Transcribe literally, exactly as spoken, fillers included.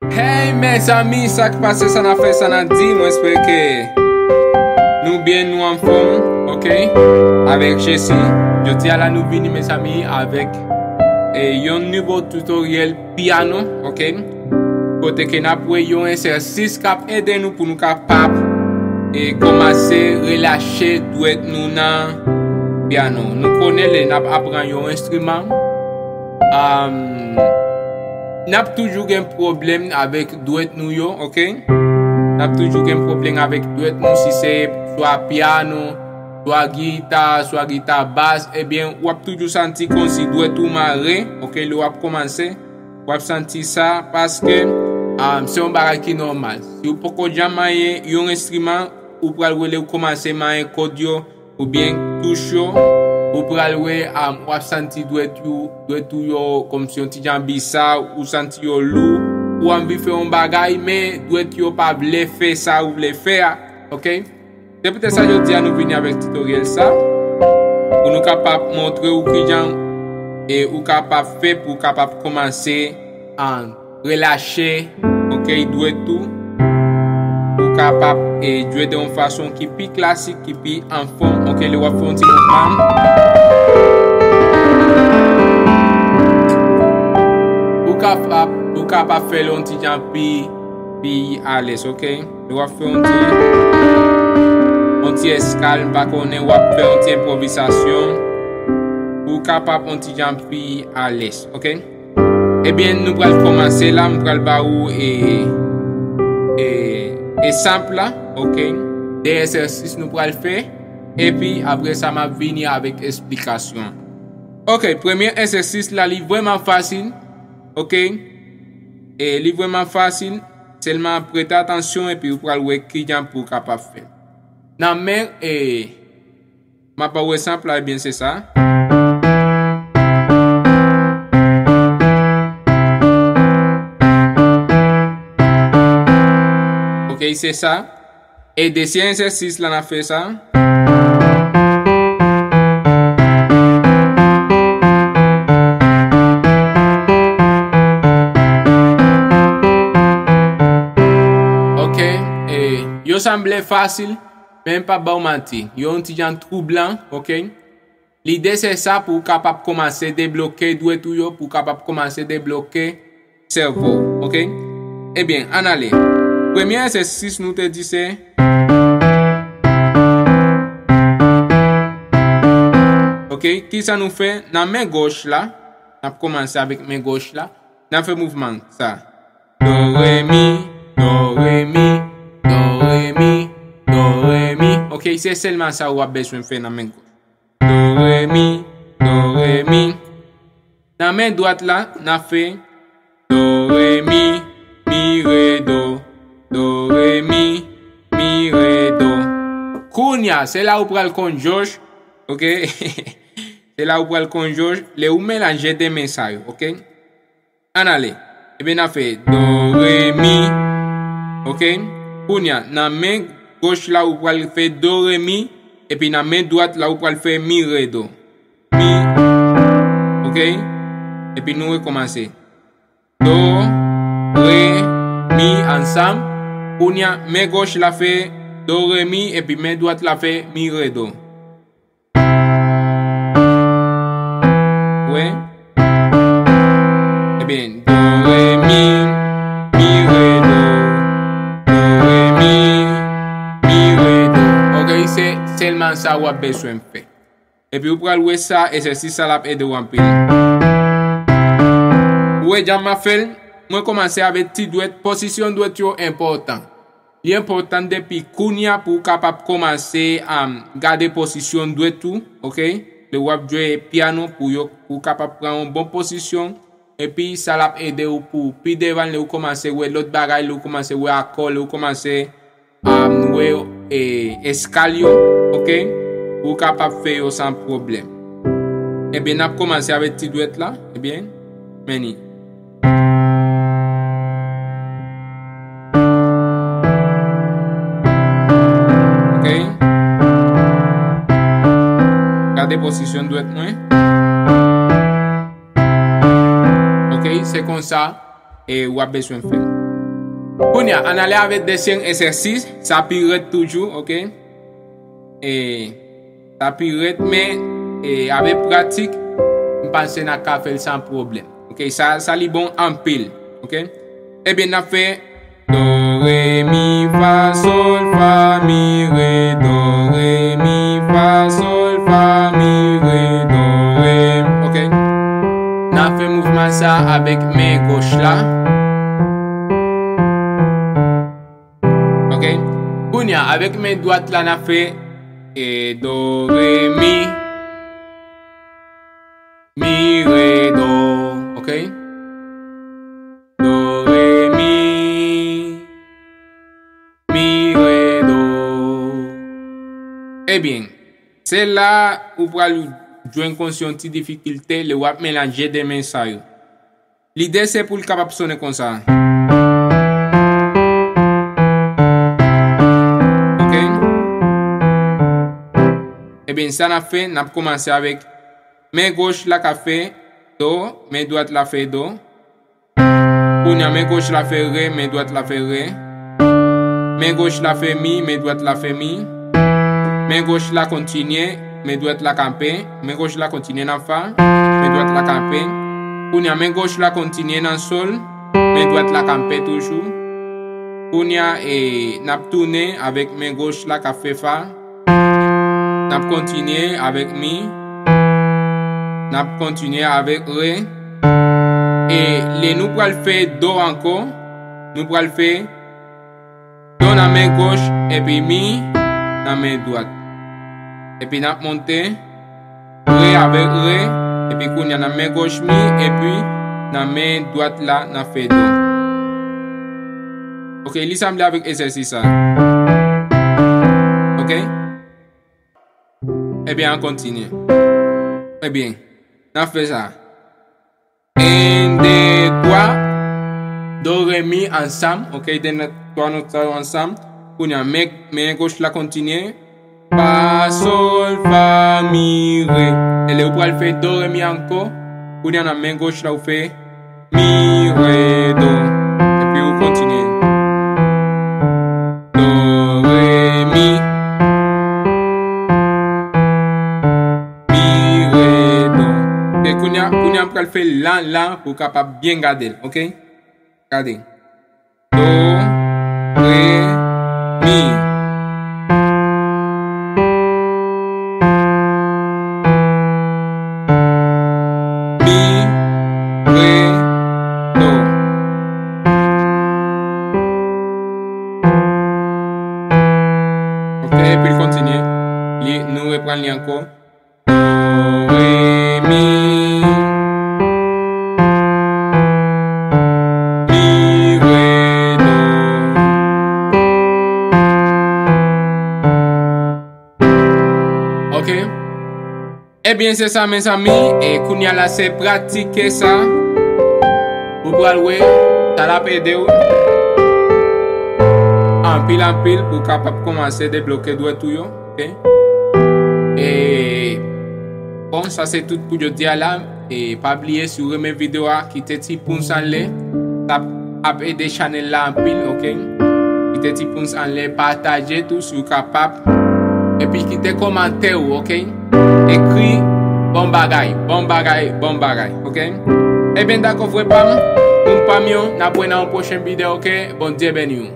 Hey mezanmi, sa k pase, sa n ap fè, sa n ap di? Mwen espere ke nou byen, nou anfòm, ok? Avèk Jesi, jodi a la nou vini mezanmi avèk e, yon nouvo tutoriel piano, ok? Kote ke n ap wè yon egzèsis k ap ede nou pou nou kapab e kòmanse relache dwèt nou nan piano. Nou konnen lè n ap aprann yon enstriman, um, n ap toujou gen pwoblèm avèk dwèt nou yo, ok? N ap toujou gen pwoblèm avèk dwèt nou, si se swa piano, swa gita, swa gita bas, ebyen, w ap toujou santi kòmsi dwèt ou mare, ok, lè w ap kòmanse, w ap santi sa, paske, um, se yon bagay ki nòmal. Si w poko janm manyen yon enstriman, ou pral wè lè w kòmanse manyen kòd yo, oubyen touch yo, ou pral wè, um, w ap santi dwèt ou, dwèt ou yo, kòmsi yon ti jan bizar, ou santi yo lou, ou anvi fè yon bagay, men dwèt yo pa vle fè sa ou vle fè a, ok? Se poutèt sa jodi a nou vini avèk tutoriel sa, pou nou kapab montre w kijan e ou kapab fè pou w kapab kòmanse an relache, ok, dwèt ou, pou w kapab e jwe de yon fason ki pi klasik, ki pi anfòm, ok, lè w ap fè yon ti mouvman. Ou kapab, ou kapab fè l yon ti jan pi, pi alèz, ok? Lè w ap fè yon ti, yon ti eskal, m pa konnen, w ap fè yon ti enpwovizasyon, ou kapab yon ti jan pi alèz, ok? Ebyen, nou pral kòmanse la, m pral ba ou e, e, egzanp la, ok? De egzèsis nou pral fè, epi apre sa, m ap vini avèk esplikasyon. Ok, premye egzèsis la, li vrèman fasil, ok? E li vrèman fasil, sèlman prete atansyon epi ou pral wè kijan pou w kapab fè. Nan men, e, m ap ba w egzanp la, ebyen se sa. Ok, se sa. E dezyèm egzèsis la n ap fè sa. Ok, e, yo sanble fasil, men m p ap ba w manti. Yo yon ti jan twoublan, ok? Lide se sa pou w kapab kòmanse debloke dwèt ou yo, pou w kapab kòmanse debloke sèvo w, ok? Ebyen, ann ale. Premye egzèsis nou te di se, ok, kisa nou fè? Nan men gòch la, n ap kòmanse avèk men gòch la, n ap fè mouvman sa. Do, re, mi, do, re, mi, do, re, mi, do, re, mi. Ok, se sèlman sa w ap bezwen fè nan men gòch. Do, re, mi, do, re, mi. Nan men dwat la, n ap fè do, re, mi, mi, re, do. Do, re, mi, mi, re, do. Kounye a, se la ou pral konn jòj, ok? Se la ou pral konn jòj, lè ou melanje de men sa yo, ok? Ann ale. Ebyen, n ap fè do, re, mi. Ok? Kounye a, nan men gòch la, ou pral fè do, re, mi. Epi nan men dwat la, ou pral fè mi, re, do. Mi. Ok? Epi nou rekòmanse. Do, re, mi, ansanm. Kounye a, men gòch la fè do, re, mi. Epi men dwat la fè mi, re, do. Wè. Ebyen, do, re, mi, mi, re, do. Do, re, mi, mi, re, do. Ok, se sèlman sa w ap bezwen fè. Epi ou pral wè sa, egzèsis sa l ap ede w anpil. Ou wè jan m ap fè l? Mwen kòmanse avèk ti dwèt, pozisyon dwèt yo enpòtan. Li enpòtan depi kounye a pou w kapab kòmanse, um, gade pozisyon dwèt ou, ok? Lè w ap jwe pyano pou yo, pou w kapab pran yon bon pozisyon, epi sa l ap ede w pou pi devan lè w kòmanse wè lòt bagay, lè w kòmanse wè akò, lè w kòmanse, um, wè, e, eskal yo, ok? Pou w kapab fè yo san pwoblèm. Ebyen, n ap kòmanse avèk ti dwèt la, ebyen, men li. Ok. Gade pozisyon dwèt mwen. Ok, se konsa e w ap bezwen fè l. Kounye a, ann ale avèk dèzyèm egzèsis, sa pi rèd toujou, oke? E, sa pi rèd, men, e, avèk pratik, m panse n ap ka fè l san pwoblèm. Oke, sa, sa li bon anpil. Oke? Ebyen, n ap fè do, re, mi, fa, sol, fa, mi, re, do, re, mi, fa, sol, fa, mi, re, do, re. Oke? N ap fè mouvman sa avèk men goch la. Oke? Kounye a, avèk men dwat la, n ap fè, e, do, re, mi. Mi, re, do. Oke? Do, re, mi. Mi, re, do. Ebyen, se la ou pral jwenn konsi yon ti difikilte lè w ap melanje de men sa yo. Lide se pou l kapab sonnen konsa. Oke? Ebyen, sa n ap fè, n ap kòmanse avèk men goch la k ap fè do, men dwat la fè do. Kounye a, men goch la fè re, men dwat la fè re. Men goch la fè mi, men dwat la fè mi. Men goch la kontinye, men dwat la kanpe. Men goch la kontinye nan fa, men dwat la kanpe. Kounye a, men goch la kontinye nan sol, men dwat la kanpe toujou. Kounye a, e, n ap tounen avèk men goch la k ap fè fa. N ap kontinye avèk mi. N ap kontinye avèk re. E lè nou pral fè do ankò, nou pral fè do nan men goch epi mi nan men dwat. Epi n ap monte re avèk re, epi kounye a nan men goch mi, epi nan men dwat la n ap fè do. Oke, li sanble avèk egzèsis sa. Oke? Ebyen, an kontinye. Ebyen, n ap fè sa. En, de, twa. Do, re, mi ansanm. Oke, de, twa nòt sa yo ansanm. Kounye a, men, men goch la kontinye. Fa, sol, fa, mi, re. E lè ou pral fè do, re, mi ankò. Kounye a, nan men goch la, ou fè mi, re, do. Epi ou kontinye. Do, re, mi. Mi, re, do. E kounye a, kounye a, m pral fè la, la, pou w kapab byen gade l, oke? Gade. Do, re, mi. Mi, re, do. Oke, epi l kontinye. Li, nou reprann li ankò. Do, re, mi. Mi, re, do. Oke. Ebyen, se sa, mezanmi. E kounye a la, se pratike sa. Ou pral wè, sa l ap ede w anpil, anpil pou w kapab kòmanse debloke dwèt ou yo. Oke? E, bon, sa se tout pou jodi a la. E pa bliye, si w renmen videyo a, kite ti pouns anlè. Sa ap ede chanèl la anpil, oke? Kite ti pouns anlè, pataje tou si w kapab. Epi kite kòmantè w, oke? Ekri bon bagay, bon bagay, bon bagay, oke? Ebyen, dakò, frè pa m, moun pa m yo, n ap wè nan yon pwochen videyo, oke? Bondye beni w.